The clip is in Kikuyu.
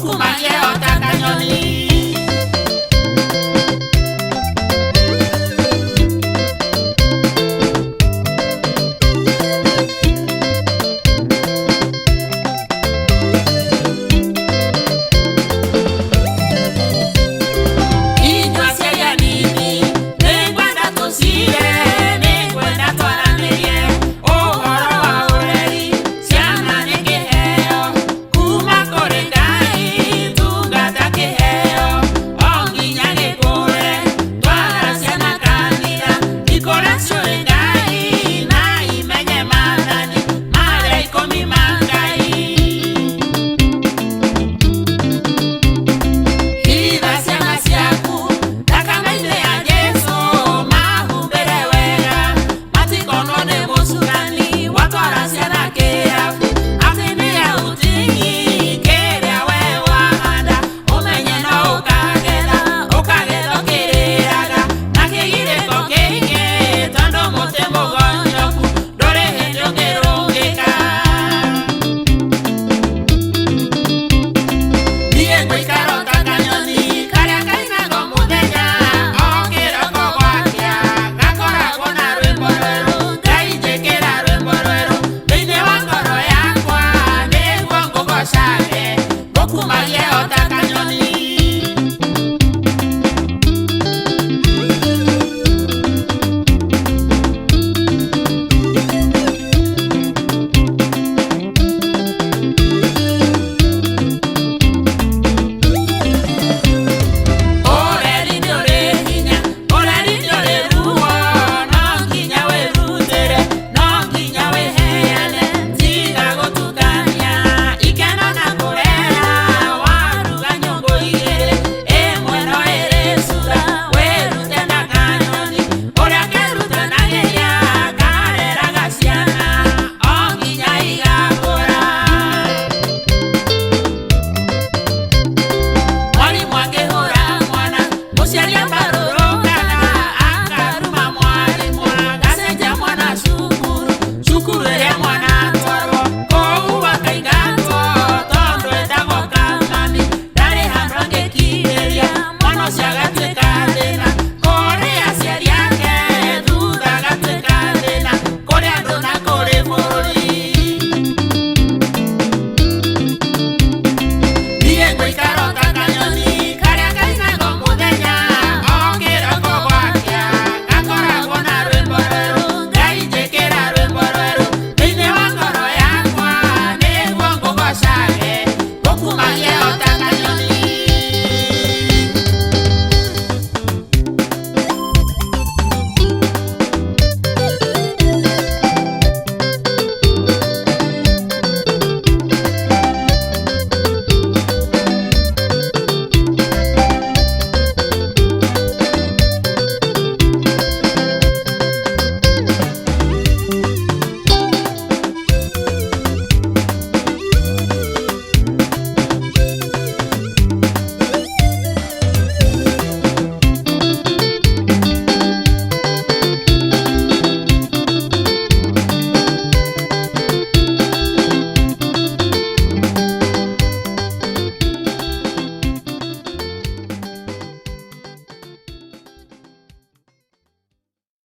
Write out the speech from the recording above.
ngũkumagie o ta kanyoni. Inyuĩ aciari anini nĩngwenda tũcire, nĩngwenda twaranĩrie ũhoro wa ũreri. Ciana nĩ kĩheo kuma kũrĩ Ngai, tungata kĩheo o nginya gĩkũre. Twara ciana kanitha ikũre ciũĩ Ngai na imenye maathani marĩa ikũmi ma Ngai. Hitha ciana ciaku thakame-inĩ ya Jesũ, mahumbĩre wega matikonwo nĩ mũcukani. Watwara ciana kĩrabu atĩ nĩ autingi, kĩrĩa we wahanda ũmenye no ũkagetha, ũkagetha ũkĩrĩraga na kĩgirĩko kĩingĩ, tondũ mũtĩ mũgonyoku ndũrĩ hĩndĩ ũngĩrũngĩka. Niĩ ngũikara o ta kanyoni karĩa kainaga o mũthenya, o kĩroko gwakĩa gakoragwo na rwĩmbo rwerũ. Ngai njĩkĩra rwĩmbo rwerũ thĩinĩ wa ngoro yakwa, nĩguo ngũgocage ngũkumagie o ta kanyoni. Ũreri nĩ ũrĩ hinya, ũreri nĩ ũrĩ ruo, no nginya wĩrutĩre, no nginya wĩheane, tiga gũtukania ikeno na kũrera. Waruga nyũngũ igĩrĩ, ĩmwe no ĩrĩ cura, wĩrute na kanyoni ũrĩa kerutanagĩria kareraga ciana o nginya igakũra. Mwarimũ angĩhũra mwana, mũciari akarũrũngana, akaruma mwarimũ, agacenjia mwana cukuru, cukuru ĩrĩa mwana atwarwo kũu akaingatwo, tondũ etagwo kamami, ndarĩ handũ angĩkirĩria, mwana ũcio agatuĩka thĩna kũrĩ aciari ake, thutha agatuĩka thĩna kũrĩ andũ na kũrĩ bũrũri. Niĩ ngũikara o ta kanyoni karĩa kainaga o mũthenya, o kĩroko gwakĩa gakoragwo na rwĩmbo rwerũ. Ngai njĩkĩra rwĩmbo rwerũ thĩinĩ wa ngoro yakwa, nĩguo ngũgocage ngũkumagie o ta